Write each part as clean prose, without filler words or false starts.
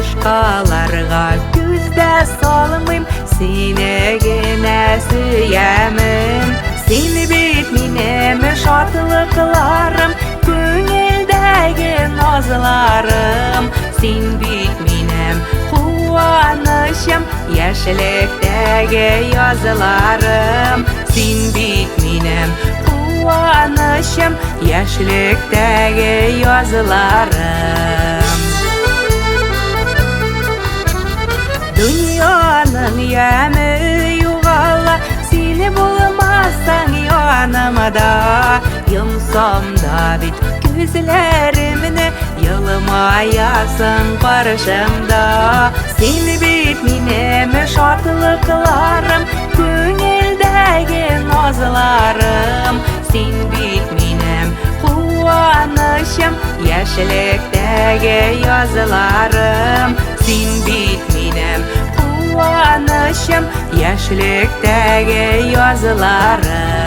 Башкаларга күз дә салмыйм, сине генә сөямен. Син бит минем шатлыкларым, күңелдәге назларым. Син бит минем куанычым, яшьлектәге язларым. Син бит минем куанычым, яшьлектәге язларым. Дөньяның яме югала, сине булмасаң янымда. Йомсам да бит күзләремне, елмаясың каршымда. Син бит минем шатлыкларым, күңелдәге назларым. Син бит минем куанычым, яшьлектәге язларым. Син бит минем куанычым, яшьлектәге язларым.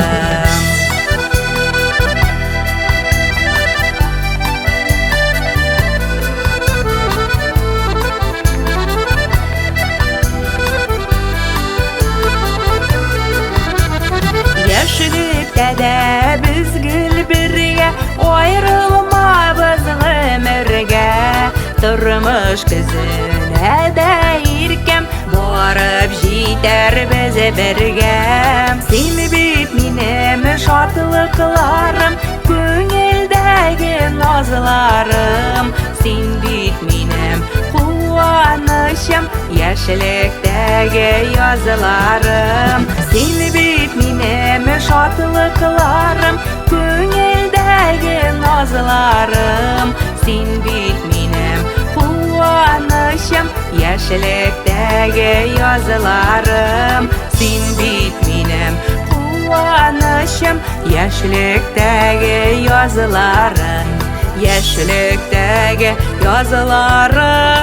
Яшьлектә дә без гел бергә, аерылмабыз гомергә. Тормыш көзенә дә иркәм, барып җитәрбез бергә. Син бит минем шатлыкларым, күңелдәге назларым. Син бит минем куанычым, яшьлектәге язларым. Син бит минем шатлыкларым, күңелдәге назларым. Син бит минем куанычым, яшьлектәге язларым. Син бит минем куанычым, яшьлектәге язларым. Яшьлектәге язларым.